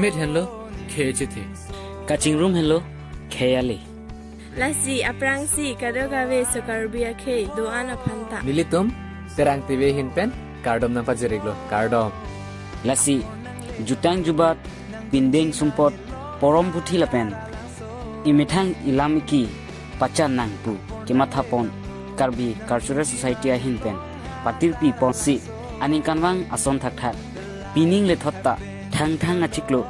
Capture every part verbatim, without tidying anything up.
Mit henlo khei chethe. Kachingrum henlo khei ale. Lasi aphrangsi kadokave so Karbi akhei do-an aphanta nelitum Terang T V ahin pen kardom nangpajir-iklo, kardom. Lasi jutang jubat, pindeng sumpot, porom puthi lapen imethang ilam iki pachan nang pu kemathapon Karbi Cultural Society ahin pen patirpi ponsi aningkanvang ason thakthak pining lethot ta Thangthang achiklo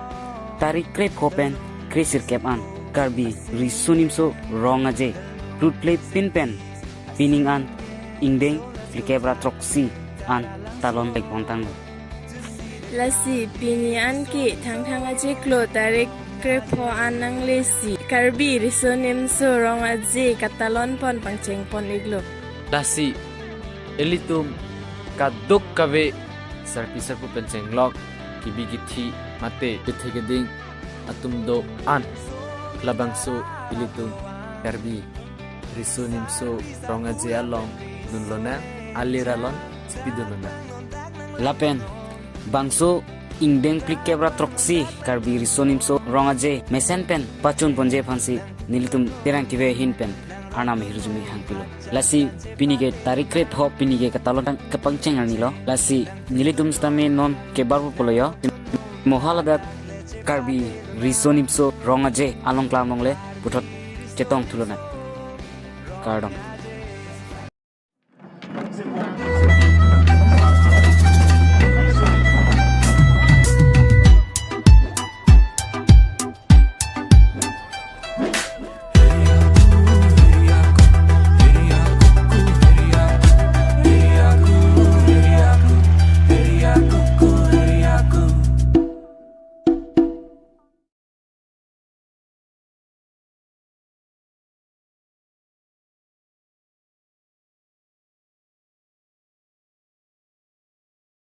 tarik krepho pen kresirkep an Karbi Riso Nimso Rong Aje plutple pin pen pining an ingdeng phlikep ra throksi an talon pekpontanglo. Lasi pini anke Thangthang achiklo tarik krepho an nanglesi Karbi Riso Nimso Rong Aje katalon pon pangcheng pon-iklo. Lasi ilitum kadokave sarpi sarpo pen chenglok, kibi kithi mate kethe keding atum do-an labangso ilitum Karbi Riso Nimso Rong Aje along dunlonang, alir along chipidunlonang. Lapen bangso ingdeng phlikep ra throksi Karbi Riso Nimso Rong Aje mesen pen pachun ponji aphansi nelitum Terang T V ahin pen arnam ahirjume hangpilo. Lasi pinike tarik krepho, pinike katalon kepangcheng arnilo. Lasi nelitum sitame non kebar pulo yo. Mo haladak Karbi Riso Nimso Rong Aje along klam longle puthot chetong thulonang. Kardom.